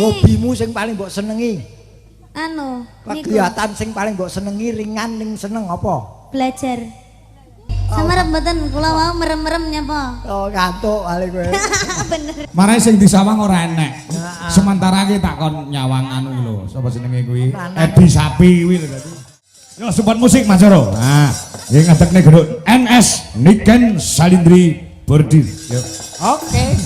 Hobimu sing paling mbok senengi? Anu, kegiatan sing paling mbok senengi ringan ning seneng apa? Belajar. Semerep mboten, kula wau merem-merem nyapa. Oh, ngantuk kali kowe. Bener. Marai sing disawang ora enek. Sementara ki tak kon nyawang anu lho, sapa jenenge kuwi? Edi Sapi kuwi lho dadi. Yo support musik Mas Joro. Nah, nggih ngadekne gedung NS Niken Salindri Bordir. Yo. Oke.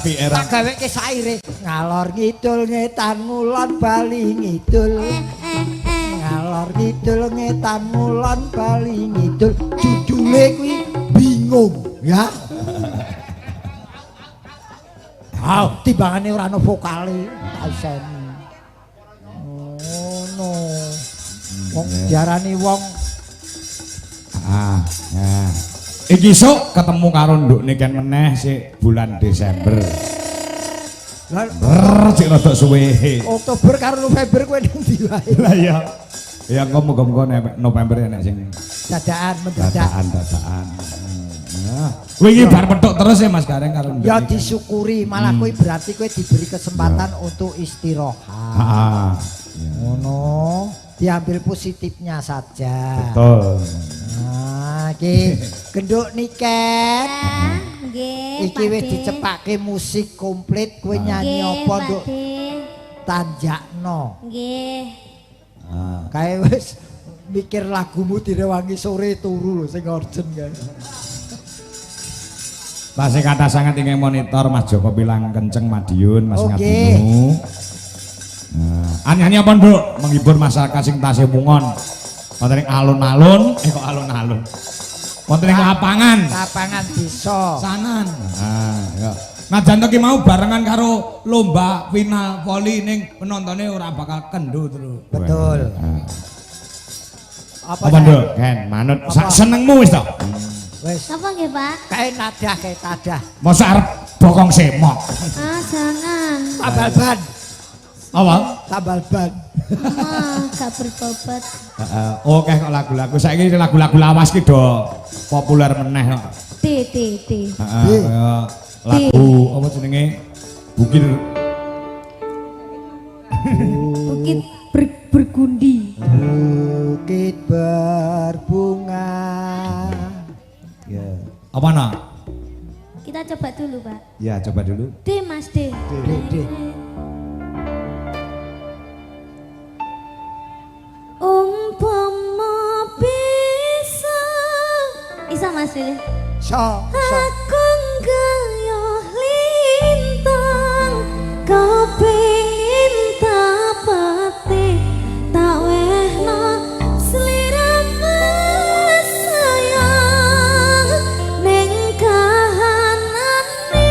Tak gaweke saire ngalor ngidul ngetan ngulon bali ngidul. Ngalor ngidul ngetan ngulon bali ngidul. Judule kuwi bingung ya. Ah, timbangane ora ana vokale, tak iseni. Ngono. Wong diarani wong ah, nah. Iki sok ketemu karo nduk Niken meneh sik bulan Desember. Lah cek rada suwe. Oktober karo November kowe ning ndi wae. Lah iya. Ya engko muga-muga November enek sing dadakan mendadak. Dadakan. Nah, kowe iki bar petuk terus ya Mas Gareng karo nduk. Ya disyukuri, malah kowe berarti kowe diberi kesempatan untuk istirahat. Heeh. Ngono, diambil positifnya saja. Betul. Nah, iki genduk Niken. Nggih. Iki wis dicepake musik komplit, kowe nyanyi apa nduk? Tanjakno. Nggih. Kae wis mikir lagumu direwangi sore turu lho sing urgent kae. Tasih kathah sanget ingkang monitor Mas Joko Pilang Kenceng Madiun, Mas Ngabinu. Nah, nyanyi apa nduk? Menghibur masyarakat sing tasih mungon. Wonten ing alun-alun, kok alun-alun. Wonten ing lapangan. Lapangan desa. Sanan. Nah, ya. Najan to ki mau barengan karo lomba final voli ning penontone ora bakal kendo terus. Betul. Apa nduk? Ken manut sak senengmu wis to. Wis. Apa nggih, Pak? Kae nadah, kae tadah. Mosok arep bokong semok. Ah, jangan. Tambal ban. Apa? Tambal ban. Wah, gak berbobot. Heeh, oke kok lagu-lagu saiki lagu-lagu lawas ki do populer meneh kok. D D D. Heeh, kaya lagu apa jenenge? Bukit Bukit Bergundi. Bukit berbunga. Ya. Apa nak? Kita coba dulu, Pak. Ya, coba dulu. D, Mas, D. D, D. Umpama bisa. Isa Mas D. So, so. Aku nggayuh lintang kepingin tapate tak wehno sliramu sayang ning kahanane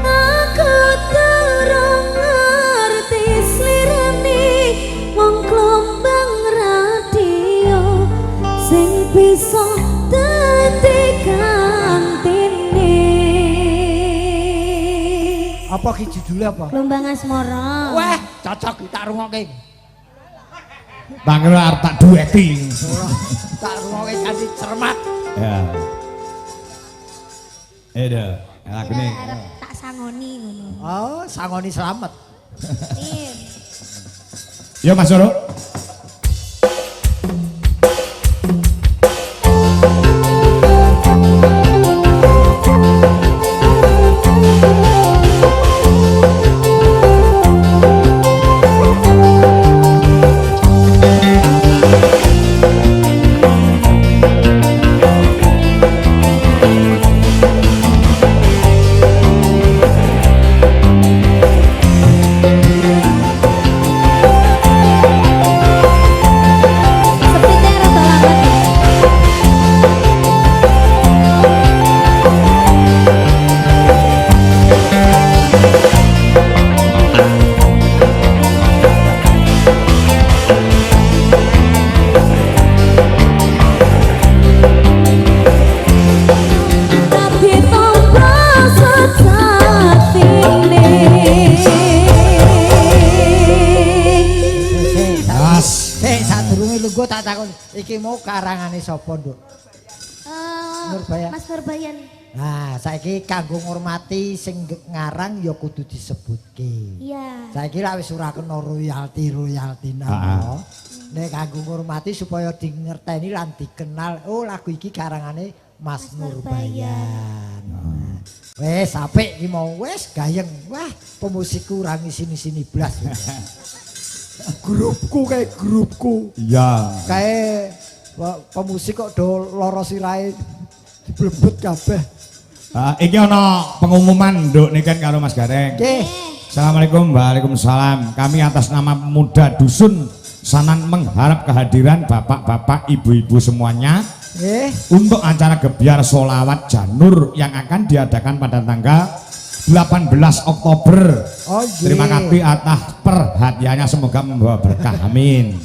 aku durung ngerti slirane wong klombang radio sing bisa dadi gantine. Apa ki judule apa? Klombang Asmara. Wah, cocok ki tak rungokke. Tak kira arep tak dueti. Tak rungokke kanthi cermat. Ya. Eda, lagune. Arep tak sangoni ngono. Oh, sangoni slamet. Iya. Yo Mas Joro. Sik sadurunge lungguh tak takon, iki mau karangane sapa, Nduk? Nurbayan. Mas Nurbayan. Nah, saiki kanggo ngurmati sing ngarang ya kudu disebutke. Iya. Saiki lak wis ora kena royalti-royalti Heeh. nang. Nek kanggo ngurmati supaya dingerteni lan dikenal, oh lagu iki karangane Mas Mas Nurbayan. Wis apik iki mau wis gayeng. Wah, pemusikku ora ngisini-sini blas. Grupku kayak grupku. Iya. Kae pemusik kok do lara sirahe diblebet kabeh. Iki ana pengumuman Nduk Niken karo Mas Gareng. Nggih. Assalamualaikum, waalaikumsalam. Kami atas nama pemuda dusun Sanan mengharap kehadiran bapak-bapak, ibu-ibu semuanya Nggih. untuk acara gebyar solawat Janur yang akan diadakan pada tanggal 18 Oktober. Oh, nggih. Terima kasih atas perhatiannya, semoga membawa berkah. Amin.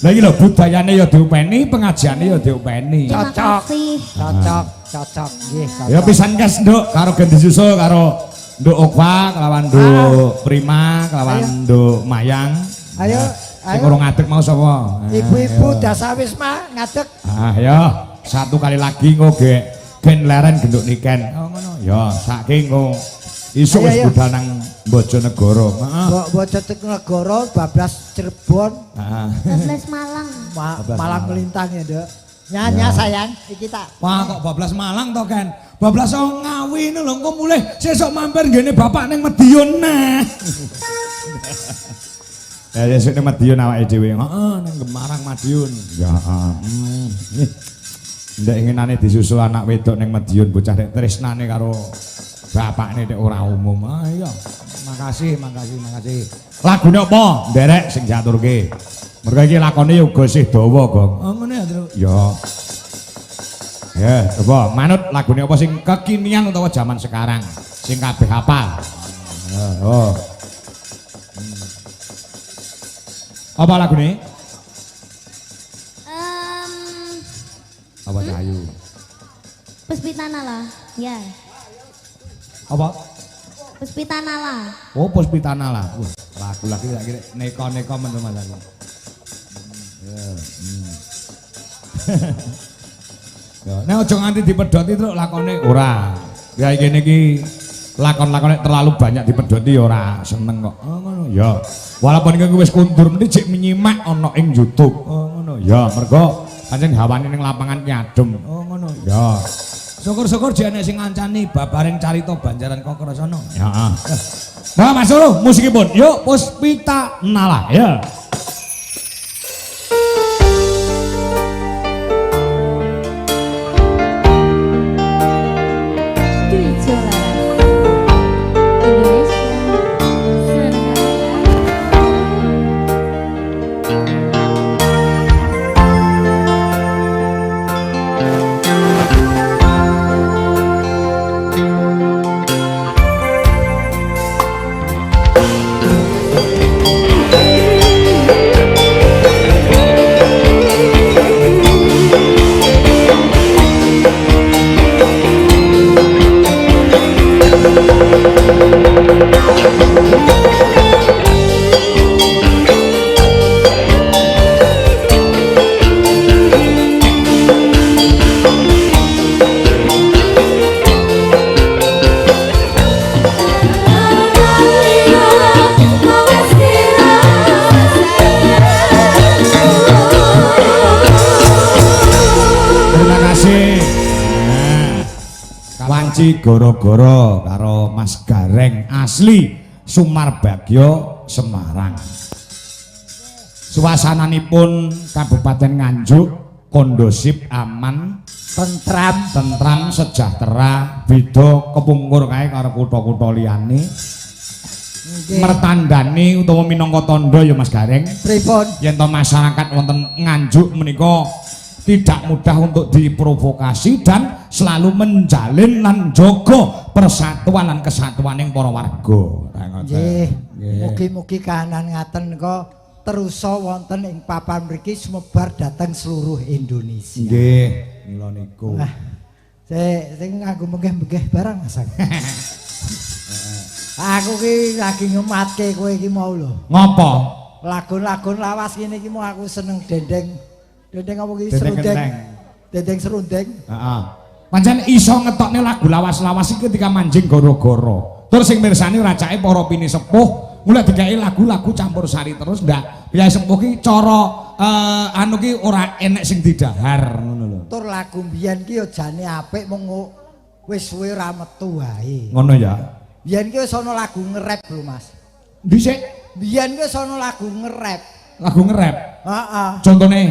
Lah iki lho budayane ya diopeni, pengajiane ya diopeni. Terima Cocok. kasih. Cocok, cocok nggih, cocok. Ya pisan kes Nduk karo gen disusul karo Nduk Okwa kelawan Nduk Prima kelawan Ayo. Nduk Mayang. Ayo, Sing ayo. urung ngadeg mau sapa? Ibu-ibu Ayo. dasawisma ngadeg. Ah ya, satu kali lagi engko ge gen leren genduk niken. Oh ngono. Ya, saiki engko isuk wis budal nang Bojonegoro. Heeh. Bojonegoro bablas Cirebon, Heeh. 12 Malang. Bablas Malang Malang. melintang ya, Nduk. Nyanya sayang, iki tak. Wah kok bablas Malang to Ken. Bablas Ngawi ngono lho engko mulih sesuk mampir nggene bapak ning Madiun nah. Ya sesuk ning Madiun awake dhewe. Heeh ning Gemarang Madiun. Ya heeh. Ndek inginane disusul anak wedok ning Madiun bocah nek tresnane karo bapakne nek ora umum. Ah iya. Makasih, makasih, makasih. Lagune apa? Nderek sing diaturke. Mergo iki lakone ya uga sih dawa, Gong. Oh ngono ya, Tru. Ya. Ya, coba manut lagune apa sing kekinian utawa zaman sekarang sing kabeh hafal. Ya, oh. Apa lagune? Apa Cahayu? Puspita Nala. Ya. Apa? Puspita Nala. Oh, Puspita Nala. Wah, lagu lagi tak kira neko-neko men Mas aku. Ya. Ya, nek aja nganti dipedhoti truk lakone ora. Ya iki niki lakon-lakone terlalu banyak dipedhoti ya ora seneng kok. Oh ngono ya. Walaupun iki wis kundur mesti jek menyimak ana ing YouTube. Oh ngono ya, mergo pancen hawane ning lapangan ki adem. Oh ngono ya. Syukur-syukur jek enek sing ngancani babaring carita Banjaran Kakrasana. Ya. Nah, Mas Suro musikipun. Yuk Puspita Nala ya. Terima kasih. Nah, Wanci goro-goro karo Mas Gareng asli Sumarbagyo Semarang. Suasananipun Kabupaten Nganjuk kondusif, aman, Tentram, tentram, sejahtera, beda kepungkur kae karo kutha-kutha liyane. Mertandani utawa minangka tandha ya Mas Gareng. Pripun? Yen to masyarakat wonten Nganjuk menika tidak mudah untuk diprovokasi dan selalu menjalin lan jaga persatuan lan kesatuaning para warga. Nggih. Mugi-mugi kahanan ngaten kok terusa wonten ing papan mriki sumebar dhateng seluruh Indonesia. Nggih, mila niku. Nah, sing nganggo menggeh-menggeh barang Mas. Aku ki lagi ngematke kowe iki mau lho. Ngopo? Lagun-lagun lawas ngene iki mau aku seneng dendeng. Dendeng apa iki? Dendeng Serundeng. kenteng. Dendeng serundeng. Heeh. Pancen iso ngetokne lagu lawas-lawas iki ketika manjing goro-goro. Terus sing mirsani racake para pini sepuh, mulai digawe lagu-lagu campur sari terus ndak. Piyai sepuh ki cara anu ki ora enek sing didahar ngono lho. Tur lagu mbiyen ki ya jane apik mung wis suwe ora metu wae. Ngono ya. Biyen ki wis ana lagu nge-rap lho, Mas. Dhisik Biyen ki wis ana lagu nge-rap. lagu nge-rap. Heeh. Contone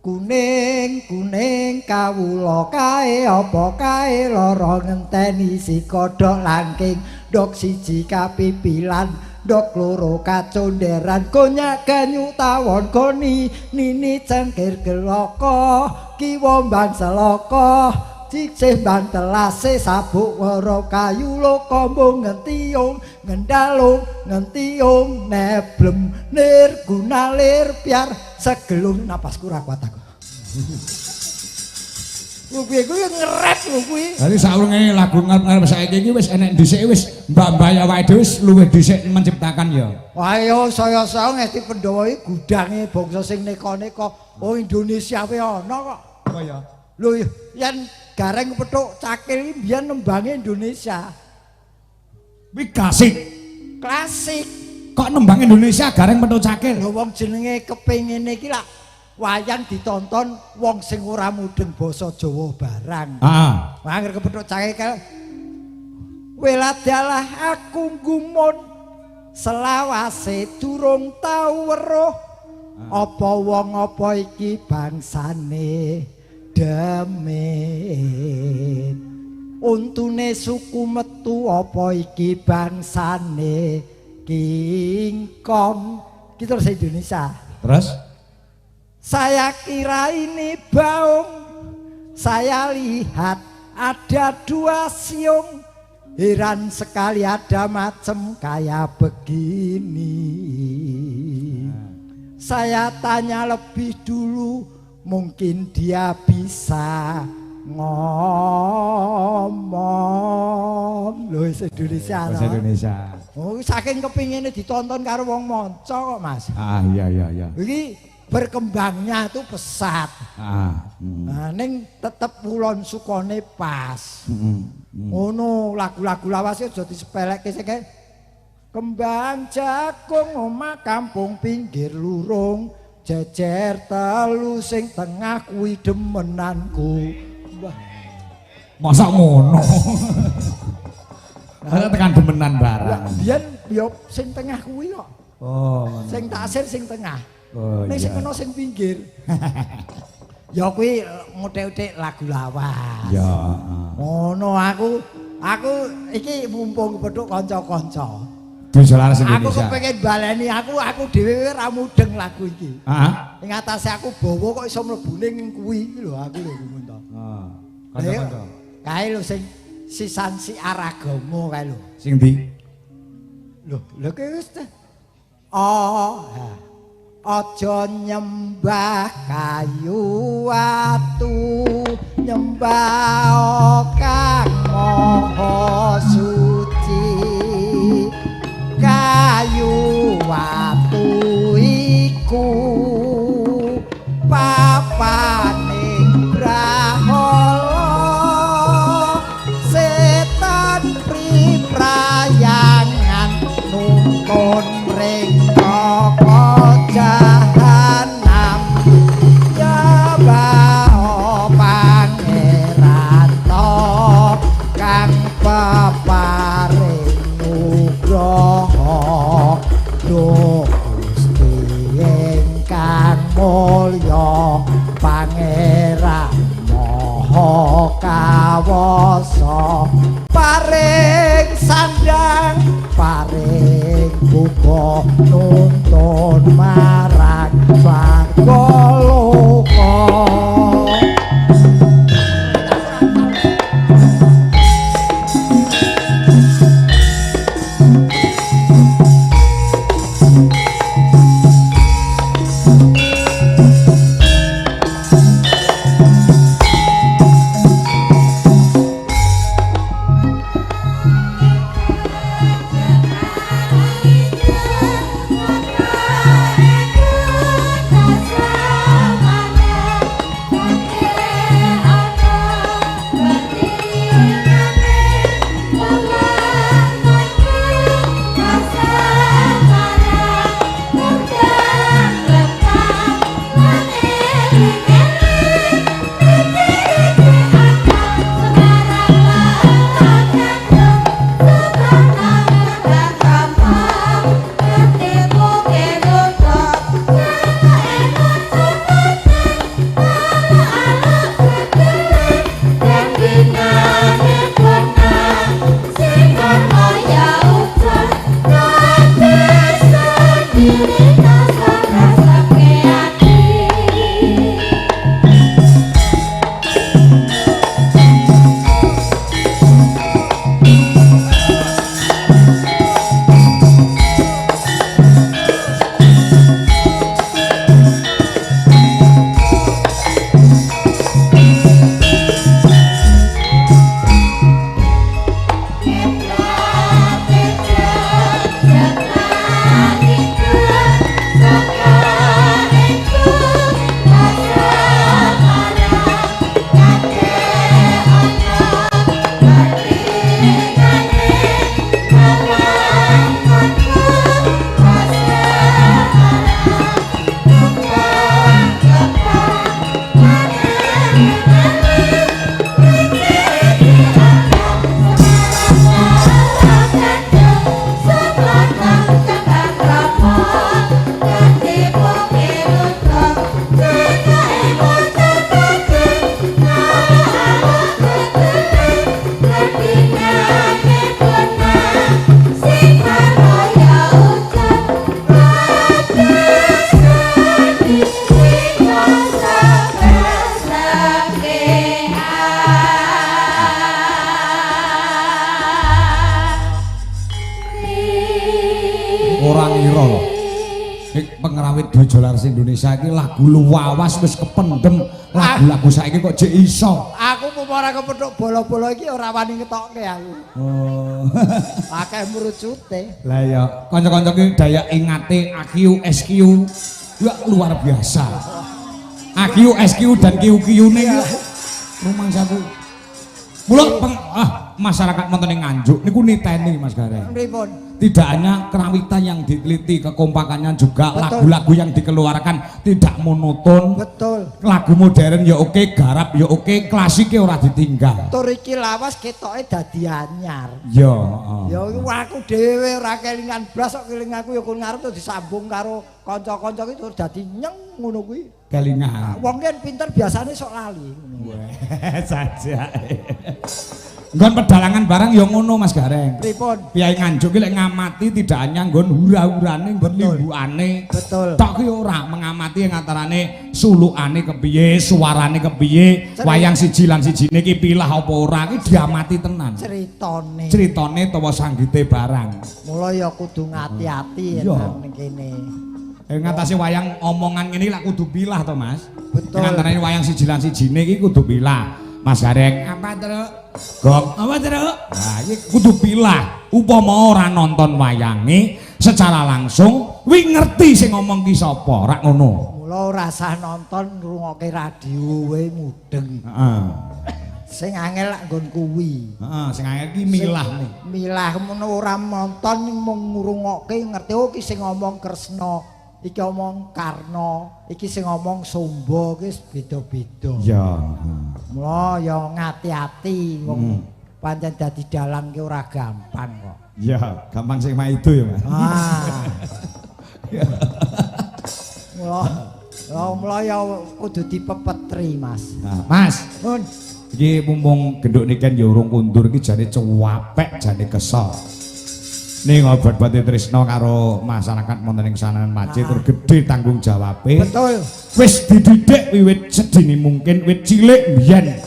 Kuning kuning kawula kae apa kae lara ngenteni si kodhok langking ndok siji kapipilan ndok loro kaconderan konyak ganyu tawon goni nini cengkir geloko kiwa mbang seloko cicih mbang telase sabuk wara kayu lokombung ngentiyung ngendalung ngentiyung neblem nir gunalir piar segelung napasku ra kuat aku. Kuwi kuwi nge-rap lho kuwi. Dadi saurunge lagu nge-rap saiki iki wis enek dhisik wis mbak-mbak awake dhewe wis luwih dhisik menciptakan ya. Wah yo saya-saya ngesti Pandhawa iki gudange bangsa sing neka-neka. Oh Indonesia wae ana kok. Apa ya? Lho yen Gareng Petruk Cakil iki mbiyen nembange Indonesia. Kuwi klasik. Klasik. Kok nembang Indonesia Gareng Petruk Cakil? Lho wong jenenge kepengine iki lak wayang ditonton wong sing ora mudeng basa Jawa barang. Heeh. Wah angger kepethuk cakil kae. Weladalah aku gumun selawase durung tau weruh apa wong apa iki bangsane demit. Untune suku metu apa iki bangsane King Kong. Ki terus Indonesia. Terus saya kira ini baung, saya lihat ada dua siung, heran sekali ada macem kayak begini. Saya tanya lebih dulu, mungkin dia bisa ngomong. Lho Indonesia. Bahasa Indonesia. Oh, saking kepinginnya ditonton karo wong manca kok, Mas. Ah iya iya iya. Iki berkembangnya itu pesat. Nah, ning tetep Kulon Sukone pas. Ngono lagu-lagu lawas aja disepelekke sing kae. Kembang jagung omah kampung pinggir lurung, jejer telu sing tengah kuwi demenanku. Wah. Masa ngono. Masa tekan demenan barang. Biyen yo sing tengah kuwi kok. Oh, ngono. Sing taksir sing tengah. Oh, ning sing iya. kena sing pinggir. Ya kuwi nguthik-uthik lagu lawas. Ya. Ngono aku iki mumpung kepethuk kanca-kanca. Desa Laras Indonesia. Aku kepengin baleni aku dhewe ora mudeng lagu iki. Heeh. Ing atase aku bawa kok iso mlebu ning kuwi iki lho aku lho gumun to. Heeh. Kanca-kanca. Kae lho sing sisan si Aragama kae lho. Sing ndi? Lho, lho ki wis. Oh. Aja nyembah kayu watu, nyembah Kang Maha Suci. Kayu watu iku papaning brahala, setan priprayangan nuntun mring jahanam. Ya bao pangeran to kang peparing nugroho, duh Gusti ingkang mulya pangeran maha kawasa, paring sandang paring buka nuntun marang swarga loka. Indonesia iki lagu luwawas wis kependem, lagu-lagu saiki kok jek iso. Aku mumpung ora kepethuk bola-bola iki ora wani ngetokke aku. Oh. Akeh mrucute. Lah ya, kanca-kanca ki daya ingate AQ SQ ya luar biasa. AQ SQ dan QQ-ne iki rumangsaku. Mula masyarakat wonten ing Nganjuk niku niteni Mas Gareng. Pripun? Tidak hanya kerawitan yang diteliti, kekompakannya juga, lagu-lagu yang dikeluarkan tidak monoton. Betul. Lagu modern ya oke, garap ya oke, klasiknya ora ditinggal. Tur iki lawas ketoke dadi anyar. Ya, Ya aku dhewe ora kelingan blas kok keling aku ya kon ngarep terus disambung karo kanca-kanca iki terus dadi nyeng ngono kuwi. Kelingan. Wong kan pinter biasane sok lali. Weh, sajake. Nggon pedalangan barang ya ngono Mas Gareng. Pripun? Piyai Nganjuk ki lek ngamati tidak hanya nggon hura-hurane, nggon limbukane. Betul. Tok ki ora mengamati yang antarane sulukane kepiye, suarane kepiye, wayang siji lan sijine ki pilah apa ora ki diamati tenan. Critane. Critane utawa sanggite barang. Mula ya kudu ngati-ati ning kene. Ngatasi wayang omongan ngene iki lak kudu pilah to Mas. Betul. Ing antarane wayang siji lan sijine iki kudu pilah. Mas Gareng, apa teruk? Gong, apa teruk? Nah, iki kudu pilah. Upama ora nonton wayange secara langsung, wi ngerti sing ngomong ki sapa, rak ngono. Mula ora usah nonton ngrungokke radio wae mudeng. Heeh. Sing angel lak nggon kuwi. Heeh, sing angel ki milah nih. Milah ngono ora nonton mung ngrungokke ngerti oh ki sing ngomong Kresna, iki omong Karna, iki sing ngomong Sumba ki beda-beda. Ya. Mula ya ngati-ati wong pancen dadi dalang ki ora gampang kok. Ya, gampang sing maido ya, Mas. Ah. Mula ya kudu dipepetri, Mas. Nah, Mas. Mun iki mumpung genduk niken ya urung kundur iki jane cuwapek, jane kesel. Ning obat-obate tresna karo masyarakat wonten ing Sanan Masjid tur gedhe tanggung jawabe. Betul. Wis dididik wiwit sedini mungkin wit cilik mbiyen.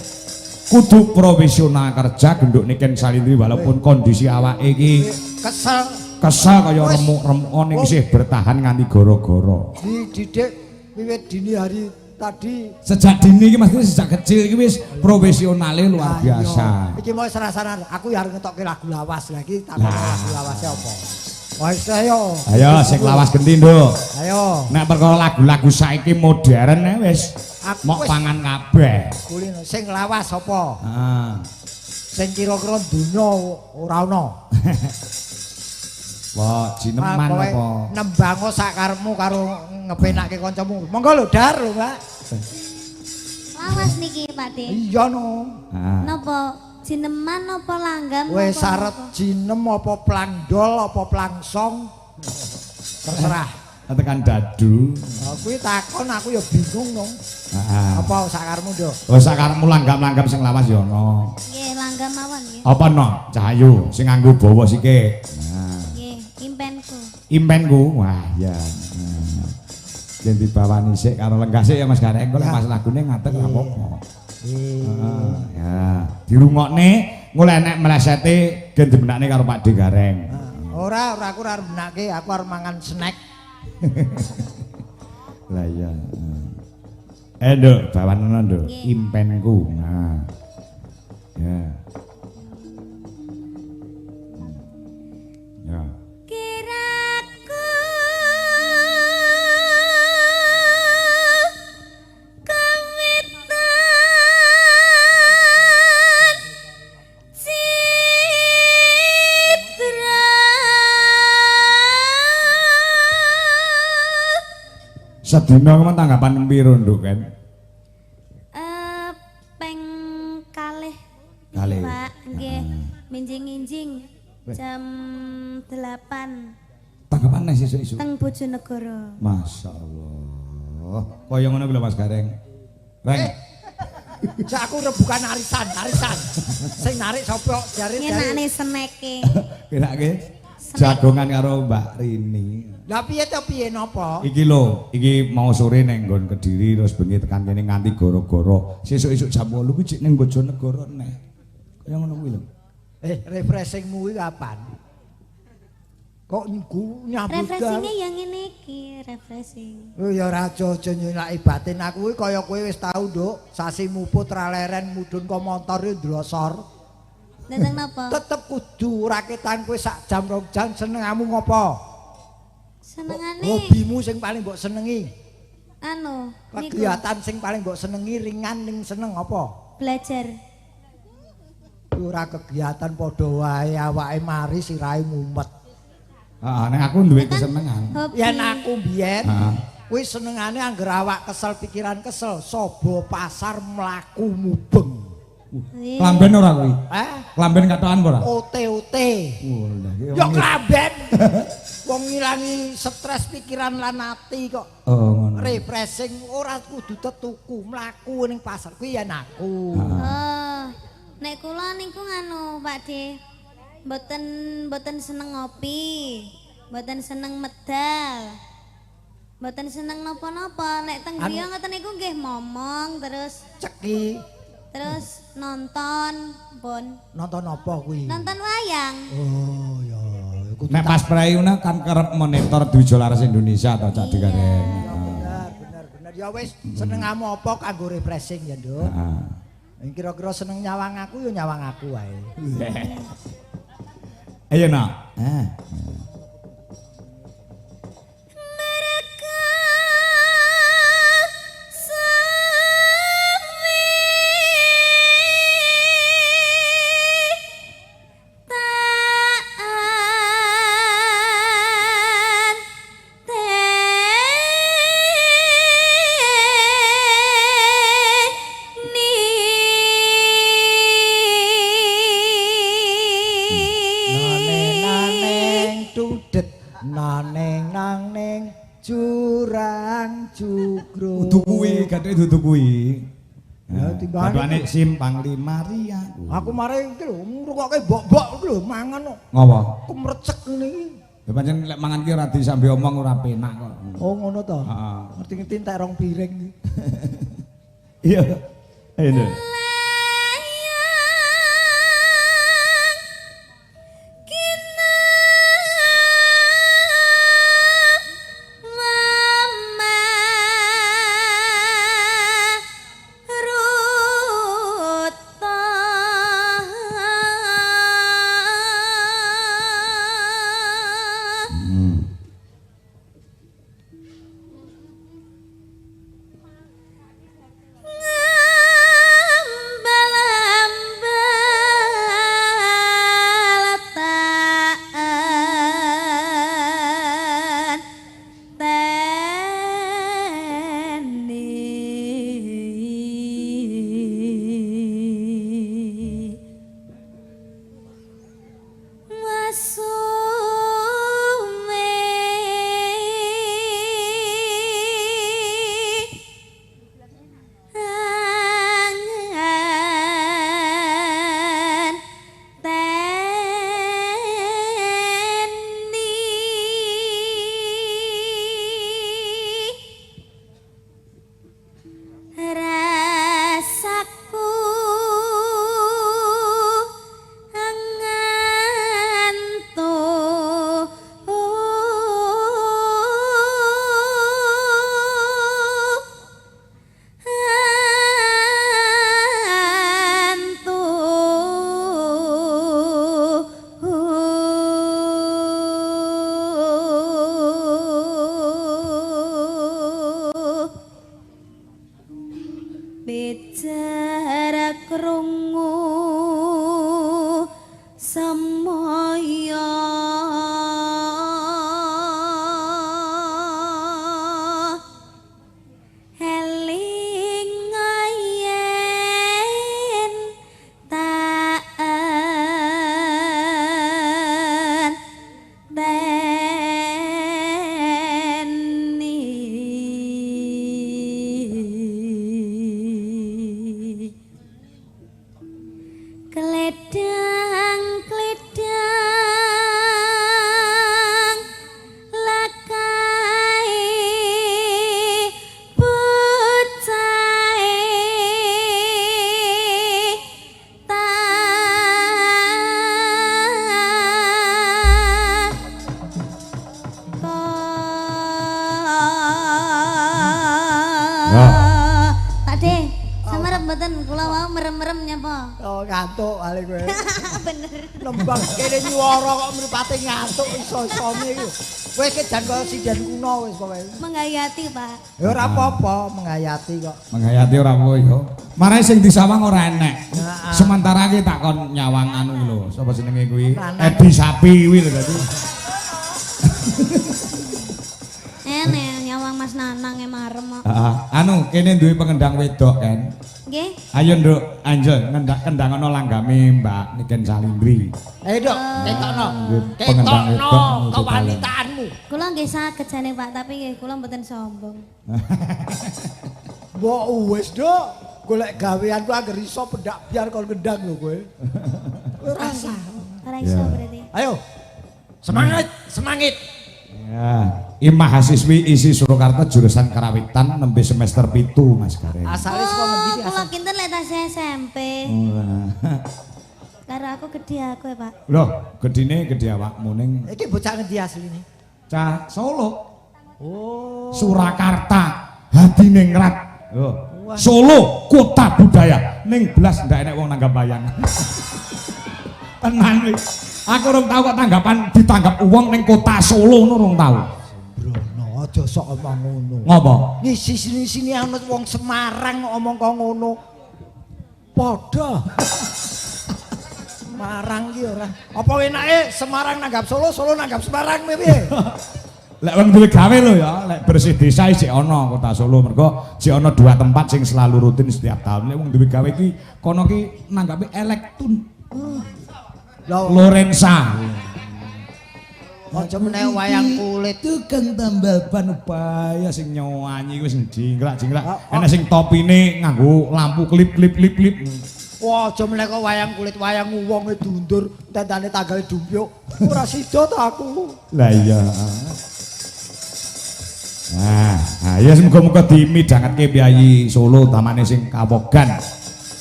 Kudu profesional kerja genduk niken salindri walaupun kondisi awake iki kesel. Kesel kaya remuk-remukan ning isih bertahan nganti gara-gara. Dididik wiwit dini hari tadi. Sejak dini iki maksudnya sejak kecil iki wis profesionale luar biasa. Iki mau serasanan aku ya arep ngetokke lagu lawas lagi takon lagu lawase apa. Wis ayo. Ayo sing lawas genti, Nduk. Ayo. Nek perkara lagu-lagu saiki modern wis mok pangan kabeh. Kulino sing lawas apa? Heeh. Sing kira-kira donya ora ana. Wah, jineman apa? Nembango sak karepmu karo ngepenakke kancamu. Monggo lho Dar lho, Mbak. Lawas niki, Pak De. Iya no. Napa jineman napa langgam? Wis arep jinem apa plandol apa plangsong. Terserah. Tekan dadu. Kuwi takon aku ya bingung no. Heeh. Apa sakarmu, Nduk? Oh, sakarmu langgam-langgam sing lawas ya ana. Nggih, langgam mawon nggih. Apa no? Cahayu sing nganggo bawa sike. Nah. Nggih, impenku. Impenku. Wah, ya. Yen dibawani sik karo lenggah sik ya Mas Gareng, engko lek pas lagune ngadeg ora apa-apa. Heeh, ya. Dirungokne engko lek enek mlesete gen dibenakne karo Pak De Gareng. Ora, ora aku ora arep benake, aku arep mangan snack. Lah iya. Nduk, bawanana Nduk, impenku. Nah. Ya. Ya. Kiraku kawitan citra. Sedina kuwi tanggapan piro Nduk kan? Peng kalih. Kalih. Pak, nggih. Minjing-injing jam 8. Tanggapan nek sesuk-esuk. Teng Bojonegoro. Masyaallah. Kaya ngono kuwi lho Mas Gareng. Reng. Jak aku rebukan arisan, arisan. Sing narik sapa? Jare ngenakne seneke. Kenake jagongan karo Mbak Rini. Lah piye to piye napa? Iki lho, iki mau sore neng nggon Kediri terus bengi tekan kene nganti goro-goro. Sesuk-esuk jam 8 kuwi jek ning Bojonegoro neh. Kaya ngono kuwi lho. Refreshingmu kuwi kapan? Kok nyambut refreshingnya yang ngene iki, refreshing. Oh ya ora aja nyelaki batin aku kuwi kaya kowe wis tau, Nduk. Sasi muput ra leren mudhun ka montor yo ndlosor. Dateng napa? Tetep kudu rakitan kowe sak jam rong jam senengamu ngopo? Senengane hobimu sing paling mbok senengi. Anu, kegiatan sing paling mbok senengi ringan ning seneng apa? Belajar. Ora kegiatan padha wae awake mari sirahe mumet. Heeh, nek aku duwe kesenengan. Yen aku mbiyen kuwi senengane angger awak kesel pikiran kesel, sobo pasar mlaku mubeng. Klamben ora kuwi? Eh? Klamben katokan ora? Ote-ote. Ya klamben. Wong ngilangi stres pikiran lan ati kok. Oh ngono. Refreshing ora kudu tetuku, mlaku ning pasar kuwi yen aku. Oh. Nek kula niku nganu Pak De. Mboten seneng ngopi, mboten seneng medal. Mboten seneng napa-napa. Nek teng griya ngoten niku nggih momong terus ceki. Terus nonton pun. Nonton apa kuwi? Nonton wayang. Oh ya, nek pas prayuna kan kerep monitor Dwijo Laras Indonesia to Cak Digareng. Bener, bener, bener. Ya wis senengamu apa kanggo refreshing ya, Nduk. Heeh. Kira-kira seneng nyawang aku ya nyawang aku wae. Ayo nak. Heeh. Dudu kuwi. Ya timbangane SIM Panglima Ria. Aku mare iki lho ngrungokke mbok-mbok iki lho mangan kok. Ngopo? Kemrecek ngene iki. Ya pancen lek mangan ki ora disambi omong ora penak kok. Oh ngono to. Heeh. Ngerti-ngerti entek rong piring. Iya. Ayo lho. Bicara krungu semoyo eling yen taan teni kledang kledang Mboten, kula wau merem-merem nyapa. Oh, ngantuk kali kowe. Bener. Nembang kene nyuara kok mripate ngantuk iso-isone iki. Kowe iki jan kaya sinden kuno wis kowe. Menghayati, Pak. Ya ora apa-apa, menghayati kok. Menghayati ora apa ya. Marai sing disawang ora enek. Heeh. Sementara ki tak kon nyawang anu lho, sapa jenenge kuwi? Lanang. Edi Sapi kuwi lho dadi. Enek nyawang Mas Nanang e marem kok. Heeh. Anu kene duwe pengendang wedok kan. Nggih. Ayo Nduk, Anjel ngendak kendang ana langgame Mbak Niken Salindri. Ayo, Nduk, ketokno. Nggih, pengendang Ketokno wedok kewanitaanmu. Kula nggih saged jane Pak, tapi nggih kula mboten sombong. Mbok wis, Nduk. Golek gaweanku angger iso pendak biar kon kendang lho kowe. Ora usah. Ora iso Ya. berarti. Ayo. Semangat, semangat. Ya, iki mahasiswi isi Surakarta jurusan Karawitan nembe semester 7 Mas Gareng. Asale saka ngendi ki Oh, kula asal? kinten lek tasih SMP. Ora. Karo aku gedhe aku ya, Pak. Loh, gedine gedhe awakmu ning Iki bocah ngendi asline? cah Solo. Oh. Surakarta Hadiningrat. Loh. Solo kota budaya ning blas ndak enek wong nanggap wayang. Tenan iki. Aku urung tau kok tanggapan ditanggap wong ning kota Solo ngono urung tau. Brono, aja sok omong ngono. Ngopo? Ngisi sini-sini ana wong Semarang ngomong kok ngono. Padha. Semarang ki ora. Apa enake Semarang nanggap Solo, Solo nanggap Semarang piye? Lek wong duwe gawe lho ya, lek bersih desa isih ana kota Solo mergo isih ana dua tempat sing selalu rutin setiap tahun. Lek wong duwe gawe iki kono ki nanggapi Elektun, Lho, Lorenza. aja meneh wayang kulit. Tukang tambal ban upaya sing nyanyi kuwi sing jingkrak-jingkrak. Ah, ah. Enek sing topine nganggo lampu klip-klip klip-klip. Wah, aja meneh kok wayang kulit, wayang wonge dundur, tentane tanggal dumpyuk. Ora sida ta aku. Lah iya. Nah, nah ya semoga-moga dimidhangetke piyayi Solo utamane sing kawogan.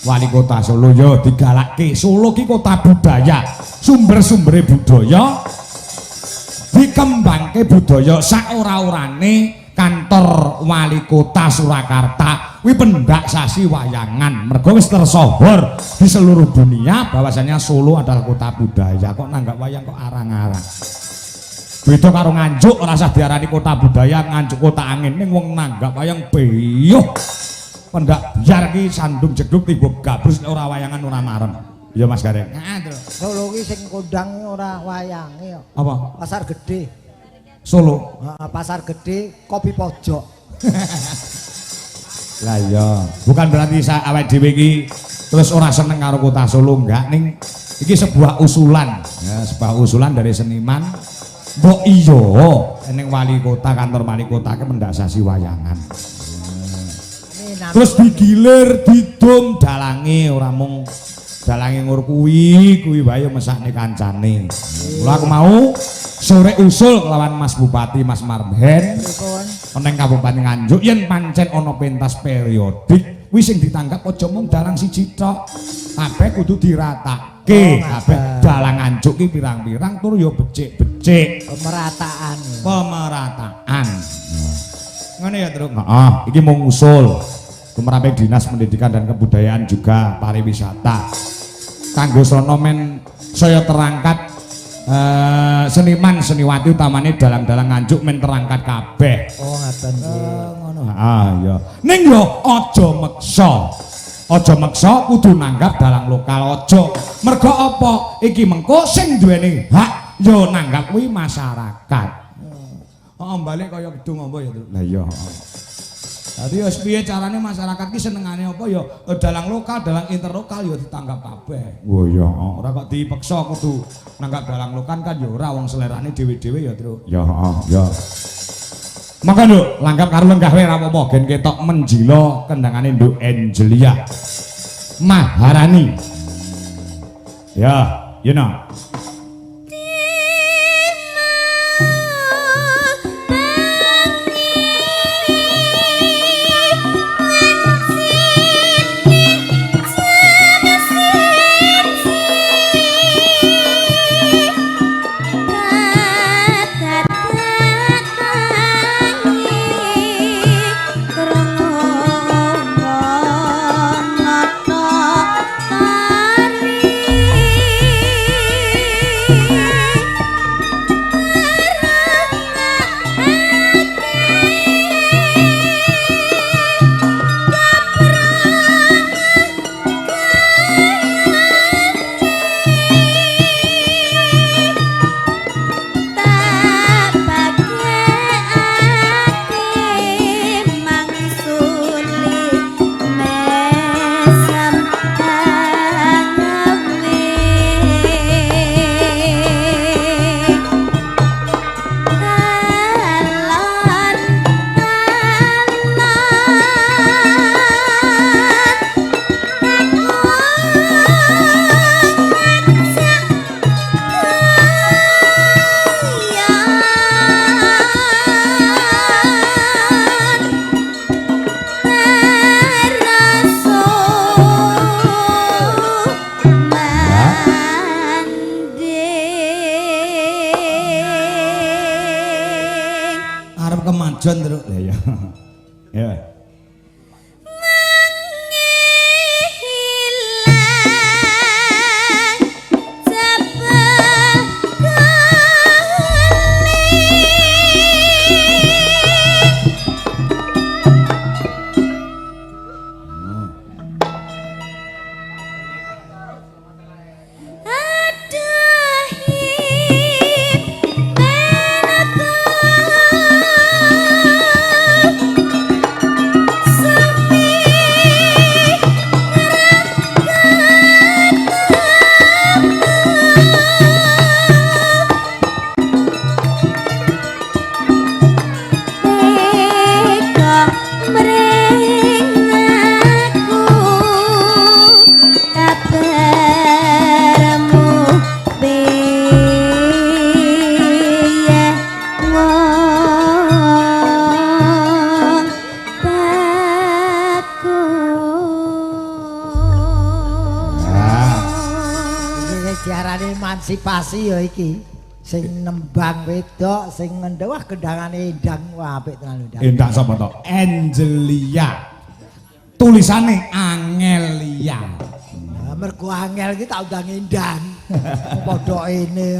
Wali kota Solo ya digalakke. Solo ki kota budaya, sumber-sumbere budaya dikembangke budaya sak ora-orane kantor wali kota Surakarta kuwi pendak sasi wayangan mergo wis tersohor di seluruh dunia bahwasanya Solo adalah kota budaya kok nanggap wayang kok arang-arang. Beda karo Nganjuk ora usah diarani kota budaya, Nganjuk kota angin ning wong nanggap wayang beyuh. Pendak biar ki sandung jeduk tiba gabrus nek ora wayangan ora marem. Ya Mas Gareng. Heeh, Tru. Solo ki sing kondang ora wayange kok. Apa? Pasar Gede. Solo. Heeh, Pasar Gede kopi pojok. Lah iya, bukan berarti awake dhewe iki terus ora seneng karo kota Solo enggak ning iki sebuah usulan ya, sebuah usulan dari seniman. Mbok iya ning wali kota kantor wali kota ki mendak sasi wayangan. Amin, amin. Terus digilir didum dalange ora mung dalange ngur kuwi kuwi wae mesakne kancane. Mula aku mau sore usul kelawan Mas Bupati Mas Marhen Pripun? ning Kabupaten Nganjuk yen pancen ana pentas periodik kuwi sing ditanggap aja mung dalang siji tok. Kabeh kudu diratake. Oh, Kabeh ngaten. dalang Nganjuk ki pirang-pirang tur ya becik-becik. Pemerataan. Pemerataan. Ngene ya, Truk. Heeh, iki mung usul. Tumrape Dinas Pendidikan dan Kebudayaan juga pariwisata. Kanggo srana men saya terangkat seniman seniwati utamane dalang-dalang Nganjuk men terangkat kabeh. Oh, ngaten nggih. Ngono. Ah iya. Ning yo aja meksa. Aja meksa kudu nanggap dalang lokal aja. Mergo apa? Iki mengko sing duweni hak yo nanggap kuwi masyarakat. Heeh, balik kaya gedung apa ya, Truk? Lah iya. Dadi wis piye carane masyarakat ki senengane apa ya dalang lokal, dalang interlokal ya ditanggap kabeh. Oh iya, ora kok dipeksa kudu nanggap dalang lokal kan ya ora wong selerane dhewe-dhewe ya, Truk. Ya, heeh, ya. Monggo Nduk, langgap karo lenggah wae ora apa-apa gen ketok menjila kendangane Nduk Angelia Maharani. Ya, you know. Krungu Mang Jon terus. Lah ya. Ya. Emansipasi ya iki. Sing nembang wedok, sing ngendhek wah kendangane endang, wah apik tenan endang. Endang sapa to? Angelia. Tulisane Angelia. Lah mergo angel iki tak undang endang. Padha ene.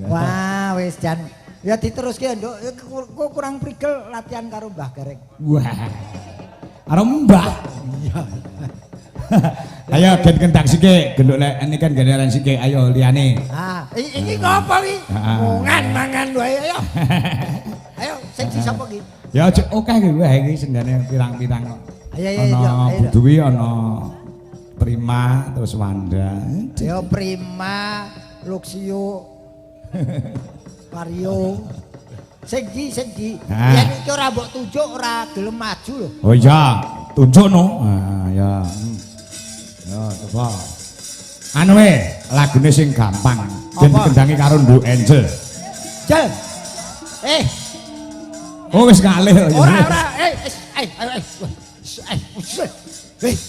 Wah, wis jan. Ya diteruske nduk, kok kurang prigel latihan karo Mbah Gareng. Wah. Karo Mbah. Iya. Ayo gen kendang sithik, genduk lek ini kan genderan sithik, ayo liyane. Ah, iki ngopo iki? Mangan mangan wae ayo. Ayo sing sapa iki? Ya aja akeh iki wae iki sendane pirang-pirang kok. Ayo ayo ayo. Ana Buduwi ana Prima terus Wanda. Ya Prima, Luxio, Vario. Sing di sing di. Yen iki ora mbok tunjuk ora gelem maju lho. Oh iya, tunjuk no. Ah ya. Ya, coba. Anu we, lagune sing gampang. Yen dikendangi karo Nduk Angel. Jel. Oh wis ngalih. Ora ora, ayo ayo.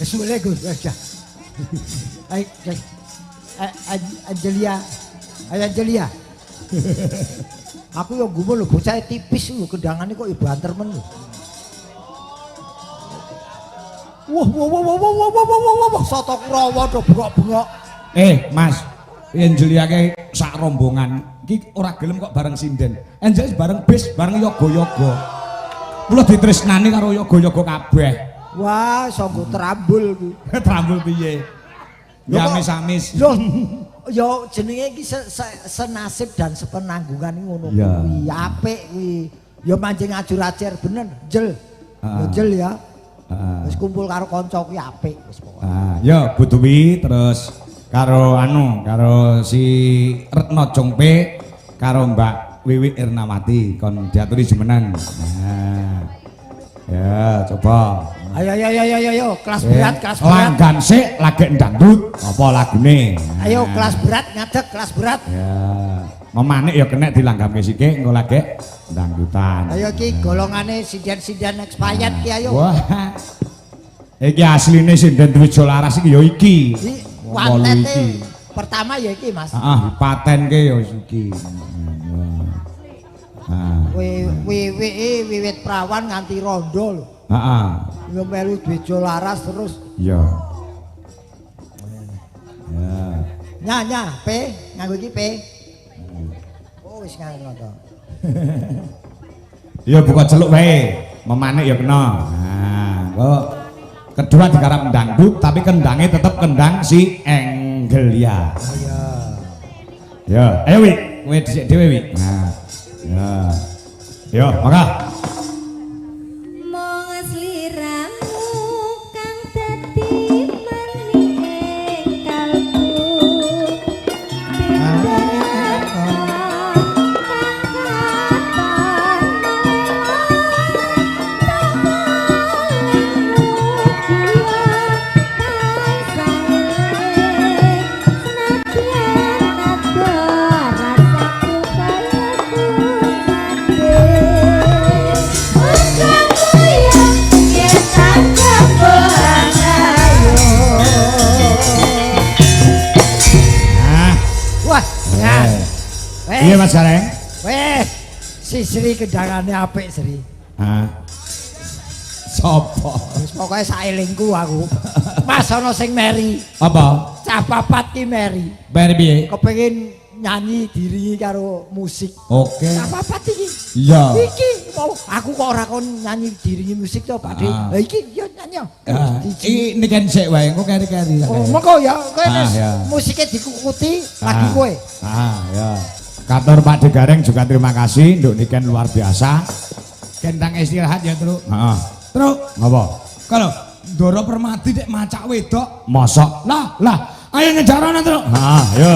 Suwe Gus. Ayo Angelia. Ayo Angelia. Aku yo gumun lho, bocah tipis lho kendangane kok ya banter men lho. Wah, wah, wah, wah, wah, wah, wah, wah, wah, soto Kurawa do bengok-bengok. Mas, Angelia ke sak rombongan iki ora gelem kok bareng sinden. Angel bareng bis, bareng yoga-yoga. Kula ditresnani karo yoga-yoga kabeh. Wah, sanggo trambul kuwi. Trambul piye? Ya amis-amis. Lho, ya jenenge iki senasib dan sepenanggungan iki ngono kuwi. Apik kuwi. Ya mancing ajur-ajer bener, Jel. Ya Jel ya. Wis kumpul karo kanca kuwi apik wis pokoke. Ah, ya Bu Dwi terus karo anu, karo si Retno Jongpe karo Mbak Wiwi Irnawati kon diaturi jumeneng. Nah. Ya, coba. Ayo ayo ayo ayo ayo, kelas berat, kelas berat. Langgan sik lagi ndangdut apa lagune? Ayo kelas berat ngadeg kelas berat. Ya. Memanik ya kena dilanggamke sithik engko lagi dangdutan. Ayo iki golongane sinden-sinden expired ki ayo. Wah. Iki asline sinden Dwijo Laras iki ya iki. Patente pertama ya iki, Mas. Heeh, patenke ya iki. Heeh. Wiwit prawan nganti rondo lho. Heeh. Yo melu Dwijo Laras terus. Iya. Ya. Nya nya P, nganggo iki P. Oh wis nganggo to. Ya buka celuk wae, memanik ya kena. Nah, kok kedua digarap dangdut tapi kendangnya tetep kendang si Angelia. Oh iya. Ya, ayo Wi, kowe dhisik dhewe Wi. Nah. Ya. Yo, mangga. Mung sliramu kang dadi manik kalbu. Nah. Wah, ya. Iya Mas Gareng. Weh, Si Sri kendangane apik, Sri. Hah. Sopo? Wis pokoke saelingku aku. Mas ana sing meri. Apa? Cah papat ki meri. Meri piye? Kepengin nyanyi diri karo musik. Oke. Cah papat iki. Iya. Iki mau aku kok ora kon nyanyi diringi musik to, Pak De. Ah. Lah iki yo nyanyi. Ah, iki niken sik wae, engko keri-keri. Oh, mengko ya, kowe Ah, wis ya. musike dikukuti lagi kowe. Ah, ya. Kantor Pak De Gareng juga terima kasih, Nduk Niken luar biasa. Kentang istirahat ya, Truk. Heeh. Truk, Ngapa? kalau Ndoro Permadi dek macak wedok. Mosok. Lah, lah, ayo ngejar ana, Truk. Heeh, yo.